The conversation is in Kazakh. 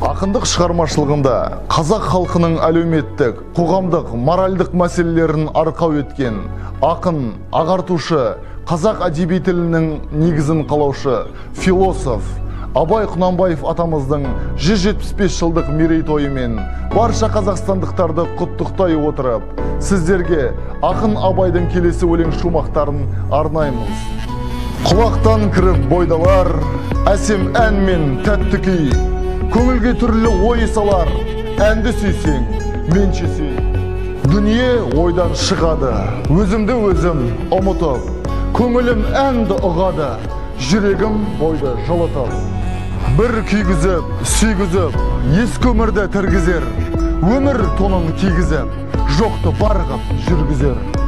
Ақындық шығармашылығында қазақ халқының әлеуметтік, қоғамдық, моральдық мәселелерін арқау еткен ақын, ағартушы, қазақ әдеби тілінің негізін қалаушы, философ Абай Құнанбаев атамыздың 175 жылдық мерейтойымен барша қазақстандықтарды құттықтай отырып, сіздерге ақын Абайдың келесі өлең шумақтарын арнаймыз. Құлақтан кіріп бойдалар, әсем ән мен тәтті күй, көңілге түрлі ой салар, әнді сүйсең, менше сүй. Дүние ойдан шығады, өзімді өзім ұмытып, көңілім әнді ұғады, жүрегім бойды жылытып. Бір күйгізіп, сүйгізіп, ескі өмірді тіргізер, өмір тонын кигізіп, жоқты бар қып жүргізер.